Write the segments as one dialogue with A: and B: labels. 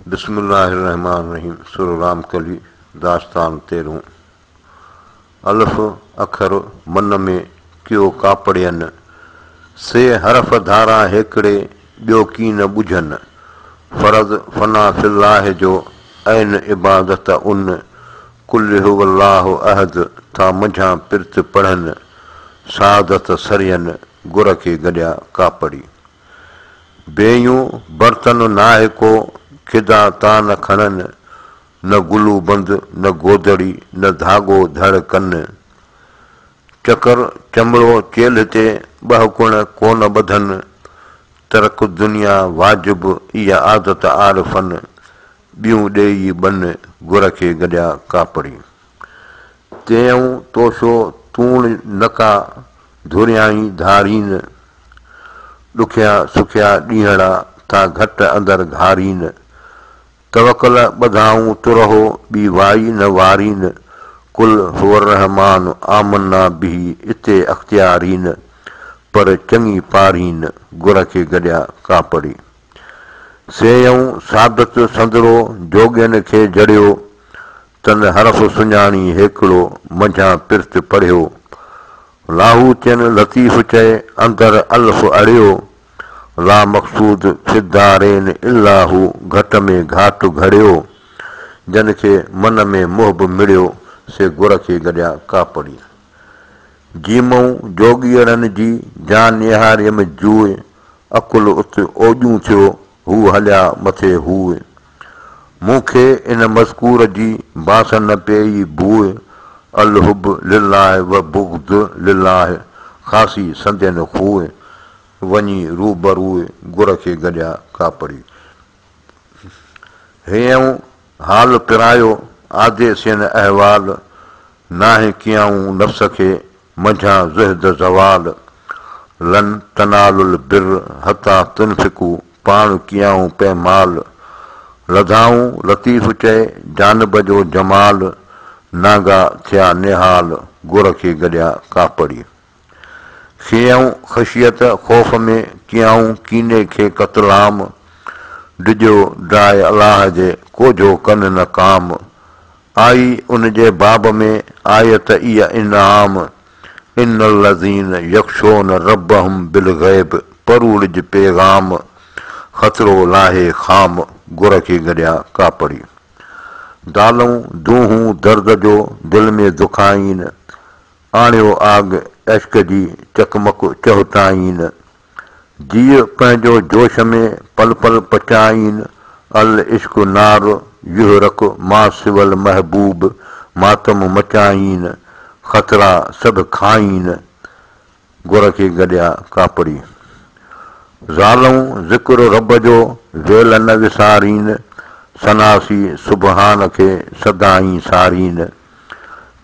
A: بسم الله الرحمٰن الرحيم سر رامڪلي داستان تيرهون الف اکر من ۾ ڪيو ڪاپڙين، سي حرف ڌاران هيڪڙي ٻيو ڪين ٻجهن، فرض فنا في الله جو عين عبادت ان، قل هو الله احد ٿا منجهان پرت پڙهن، سعادت سرين گر کي گڏيا ڪاپڙي. بييون برتن ناهه ڪو، خدا تان نه کڻن، نه گلو بند، نه گودڙي، نه ڌاڳو ڌڙ ڪن. چڪر چمڙو چيلهه تي ٻهڪڻ ڪونه ٻڌن، ترڪ الدنيا واجب اها عادت عارفن، ٻيون ڏيئي ٻن، گر کي گڏيا ڪاپڙي. تيئون توشو تون نه ڪا ڌريائين ڌارين، ڏکيا سکيا ڏينهڙا ٿا گهٽ اندر گهارين. توڪل ٻڌائون ترهو ٻي وائي نه وارين، قل هو الرحمان آمنا به اتي اختيارين، پر چڱي پارين گر کي گڏيا ڪاپڙي. سيئون ثابت سندرو جوڳين کي جڙيو، تن حرف سڃاڻي هيڪڙو منجهان پرت پڙهيو. لاهوتين لطيف چئي اندر الف اڙيو. لا مقصود في الدارين الا هو گهٽ ۾ گهاٽ گهڙيو. جن کي من ۾ محب مڙيو سي گر کي گڏيا ڪاپڙي. جيمئون جوڳيئڙن جي جان نهاريم جوء. عقل ات اوڄون ٿيو هو هليا مٿي هوء. مون کي ان مذڪور جي باس نه پيئي بوء، الحب لله و بغض لله خاصي سندين خوء، وڃي روبروء گر کي گڏيا ڪاپڙي. هينئون حال پرايو، آديسين احوال، ناهه ڪيائون نفس کي منجهان زهد زوال، لن تنالوا البر حتيٰ تنفقوا پاڻ ڪيائون پيمال، لڌائون لطيف چئي جانب جو جمال، نانگا ٿيا نهال گر کي گڏيا ڪاپڙي. کيائون خشيت خوف ۾ ڪيائون ڪيني کي قتلام، ڊڄو ڊاء الله جي ڪوجهو ڪن نه ڪام، آئي ان جي باب ۾ آيت اي انعام، ان الذين يخشون ربهم بالغيب پروڙج پيغام، خطرو لاهي خام، گر کي گڏيا ڪاپڙي. دالئون دونهون درد جو دل ۾ دکائين، آڻيو آگ عشق جي چقمق چهٽائين. جيء پنهنجو جوش ۾ پل پل پچائين، العشق نار يحرق ما سوي المحبوب ماتم مچائين، خطرا سڀ کائين، گر کي گڏيا ڪاپڙي. زالئون ذڪر رب جو ويل نه وسارين، ثناسي سبحان کي سدائين سارين.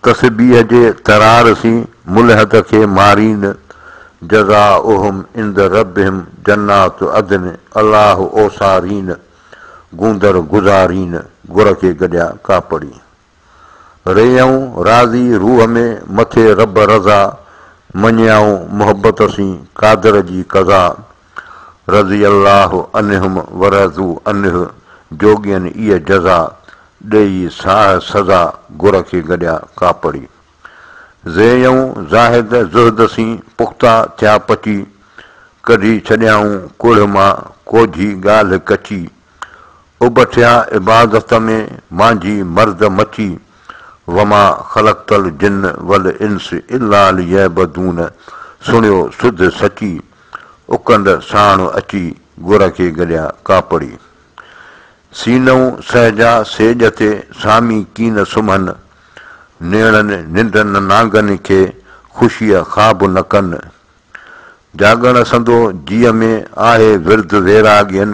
A: تسبيح جي ترار سين ملحد کي مارين، جزاؤهم عند ربهم جنات عدن الله اوسارين، گوندر گذارين، گر کي گڏيا ڪاپڙي. ريئون راضي روح ۾ مٿي رب رضا، مڃيائون محبت سين قادر جي قضا، رضي الله عنهم ورضوا عنه جوڳين ايء جزا، ڏيئي ساهه سزا گر کي گڏيا ڪاپڙي. زيئون زاهد زهد سين پختا ٿيا پچي، ڪڍي ڇڏيائون ڪوڙهه مان ڪوجهي ڳالهه ڪچي. اڀ ٿيا عبادت ۾ مانجهي مرد مچي، وما خلقت الجن والانس الا ليعبدون سڻيو سڌ سچي، اڪنڊ ساڻ اچي گر کي گڏيا ڪاپڙي. سينئون سهجا سيڄ تي سامي ڪين سمهن، نيڻن ننڊ نه نانگن کي خوشيء خواب نه ڪن. جاڳڻ سندو جيء ۾ آهي ورد ويراڳين،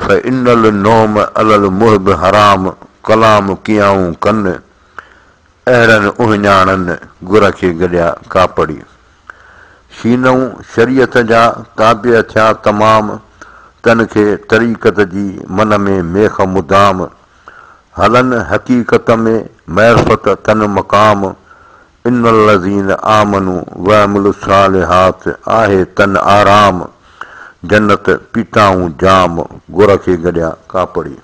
A: فإن النوم علي المحب حرام ڪلام ڪيائون ڪن. اهڙن اهڃاڻن گر کي گڏيا ڪاپڙي. شينئون شريعت جا تابع ٿيا تمام، تن کي طريقت جي من ۾ ميخ مدام. هلن حقيقت ۾ معرفت تن مقام، ان الذين آمنوا وعملوا الصالحات آهي تن آرام. جنت پيتائون جام، گر کي گڏيا ڪاپڙي.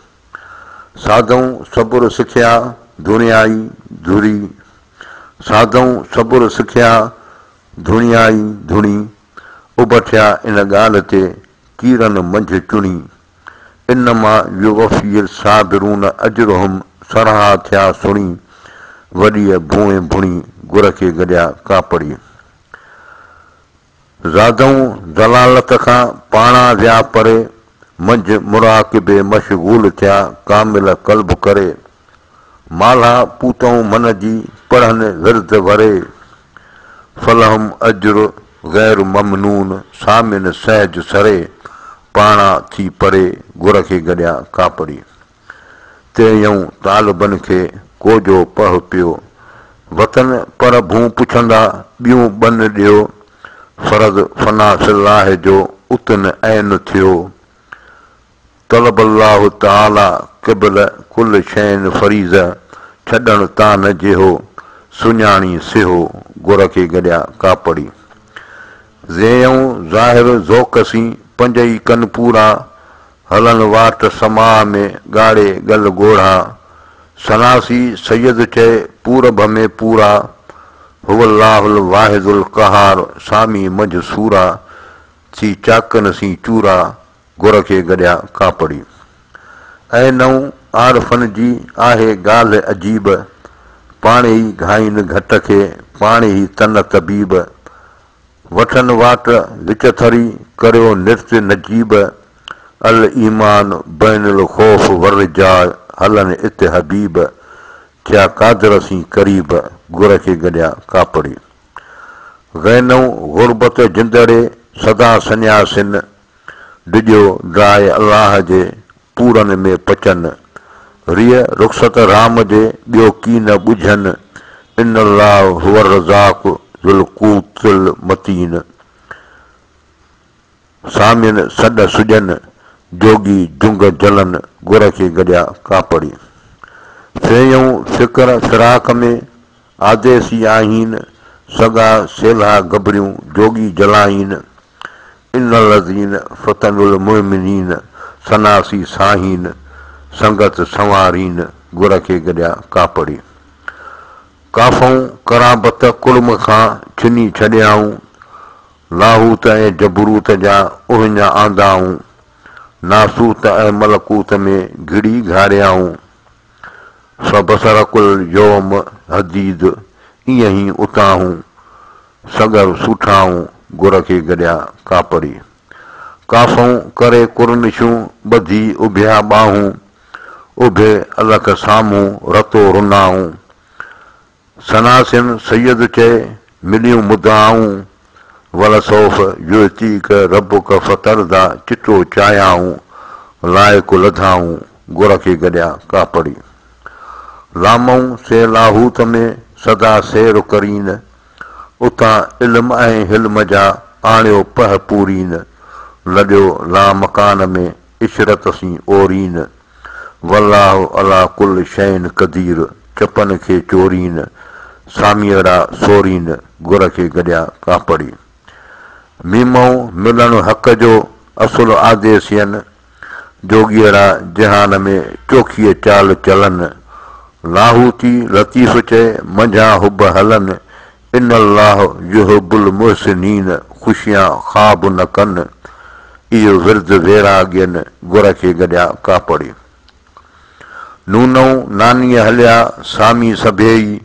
A: سادئون صبر سکيا، ڌڻيائي ڌري. سادئون صبر سکيا، ڌڻيائي ڌڻي. اڀ ٿيا ان ڳالهه تي، ڪيرن منجهه چڻي. انما يوفي الصابرون اجرهم سرها ٿيا سڻي، وڏيء ڀونء ڀڻي، گر کي گڏيا ڪاپڙي. زادئون ضلالت کان پاڻا ويا پري، منجهه مراقبي مشغول ٿيا ڪامل قلب ڪري. مالها پوتئون من جي پڙهن ورد وري. فلهم اجر غير ممنون سامين سهج سري، پاڻا ٿي پري، گر کي گڏيا ڪاپڙي. تيئون طالبن کي ڪو جو پهه پيو، وطن پر ڀون پڇندا ٻيون ٻن ڏيو، فرض فنا في الله جو اتن عين ٿيو. طلب الله تعاليٰ قبل ڪل شيء فريضه ڇڏڻ تان نه جيهو، سڃاڻي سيهو، گر کي گڏيا ڪاپڙي. زيئون ظاهر ذوق سين پنجئي ڪن پورا، هلن واٽ سماع ۾ ڳاڙي ڳل ڳوڙها. سناسي سيد چئي پورڀ ۾ پورا، هو الله الواحد القهار سامي منجهه سورا، ٿي چاڪن سين چورا، گر کي گڏيا ڪاپڙي. اي نئون عارفن جي آهي ڳالهه عجيب، پاڻ ئي گهائين گهٽ کي پاڻ ئي تن طبيب. وٺن واٽ وچ ٿري ڪريو نرت نجيب، الايمان بين الخوف والرجاء هلن ات حبيب، ٿيا قادر سين قريب، گر کي گڏيا ڪاپڙي. غينئون غربت جندڙي سدا سنياسين، ڊڄو ڊاء الله جي پورن ۾ پچن. ريء رخصت رام جي ٻيو ڪي نه ٻجهن، ان الله هو الرزاق ذو القوت المتين. سامين سڏ سڄن، جوڳي جنگ جلن، گر کي گڏيا ڪاپڙي. فيئون فڪر فراق ۾ آديسي آهين، سڳا سيلها گبريون جوڳي جلائين. ان الذين فتنوا المؤمنين سناسي ساهين، سنگت سنوارين، گر کي گڏيا ڪاپڙي. ڪافئون قرابت ڪڙم کان ڇني ڇڏيائون، لاهوت ۽ جبروت جا اهڃ آندائون، ناسوت ۽ ملڪوت ۾ گهڙي گهاريائون. فبصرڪ اليوم حديد ائين ئي اتاهون، سڳر سوٺائون، گر کي گڏيا ڪاپڙي. ڪافئون ڪري ڪرنشون ٻڌي اڀيا ٻانهون، اڀي الک سامهون رتو رنائون. سناسين سيد چئي مليون مدعائون، ولسوف يعطيڪ ربڪ فترضيٰ چٽو چاهيائون، لائق لڌائون، گر کي گڏيا ڪاپڙي. لامئون سي لاهوت ۾ سدا سير ڪرين، اتان علم ۽ حلم جا آڻيو پهه پورين، لڏيو لامڪان ۾ عشرت سين اورين. والله عليٰ ڪل شيء قدير چپن کي چورين، ساميئڙا سورين، گر کي گڏيا ڪاپڙي. ميمئون ملڻ حق جو اصل آديسين، جوڳيئڙا جهان ۾ چوکيء چال چلن. لاهوتي لطيف چئي منجهان حب هلن، ان الله يحب المحسنين خوشيان خواب نه ڪن، اهو ورد ويراڳين گر کي گڏيا ڪاپڙي. نونئون نانيء هليا سامي سڀيئي،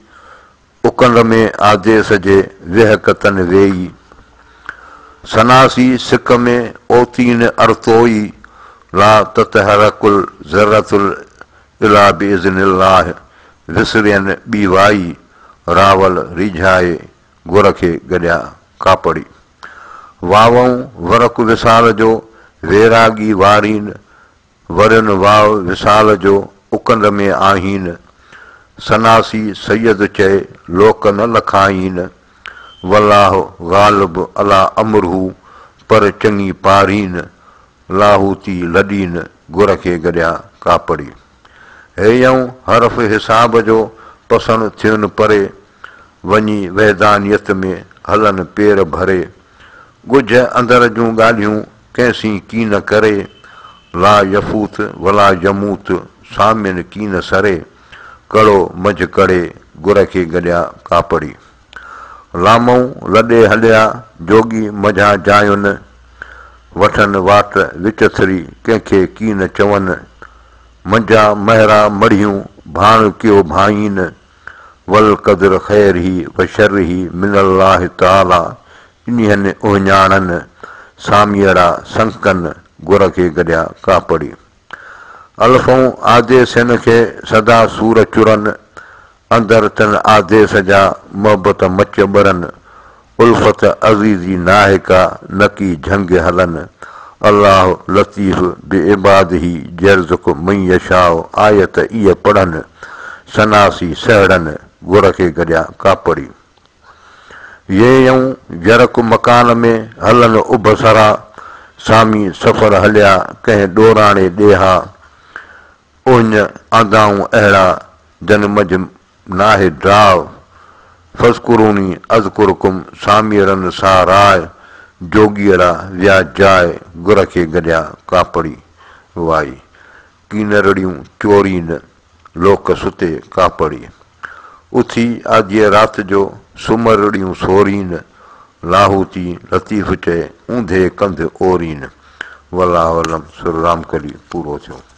A: اڪنڊ ۾ آديس جي ويهڪ تن ويئي. سناسي سڪ ۾ اوتين ارتوئي، لا تتحرڪ الذرة الا باذن الله وسرين ٻي وائي، راول ريجهائي گر کي گڏيا ڪاپڙي. واوئون ورق وصال جو ويراڳي وارين، ورين واء وصال جو اڪنڊ ۾ آهين. سناسي سيد چئي لوڪ نه لکائين، والله غالب عليٰ امره پر چڱي پارين، لاهوتي لڏين گر کي گڏيا ڪاپڙي. هيئون حرف حساب جو پسڻ ٿين پري، وڃي وحدانيت ۾ هلن پير ڀري. ڳجهه اندر جون ڳالهيون ڪنهن سين ڪين ڪري. لا يفوت ولا يموت، سامين ڪين سري. ڪڙو منجهه ڪڙي، گر کي گڏيا ڪاپڙي. لامئون لڏي هليا، جوڳي منجهان جاين. وٺن واٽ وچ ٿري، ڪنهن کي ڪين چون. منجهان مهرا مڙهيون، ڀاڻ ڪيو ڀانئين. والقدر خيره و شره من الله تعاليٰ انهن اهڃاڻن، ساميئڙا سنڪن، گر کي گڏيا ڪاپڙي. الفئون آديسين کي سدا سور چرن، اندر تن آديس جا محبت مچ ٻرن، الفت عزيزي ناهي ڪا نڪي جهنگ هلن، الله لطيف بعباده يرزق من يشاء آيت ايء پڙهن، سناسي سهڙن، گر کي گڏيا ڪاپڙي. ييئون يرڪ مڪان ۾، هلن اڀ سرا، سامي سفر هليا، ڪنهن ڏوراڻي ڏيها. اهڃ آندائون اهڙا، جن منجهه ناهي ڊاء. فاذڪروني اذڪرڪم ساميئڙن سا راء، جوڳيئڙا ويا جاء، گر کي گڏيا ڪاپڙي وائي. ڪينرڙيون چورين، لوڪ ستي ڪاپڙي. اٿي آڌيء رات جو، سومرڙيون سورين، لاهوتي لطيف چئي، اونڌي ڪنڌ اورين. والله اعلم سر رامڪلي پورو ٿيو.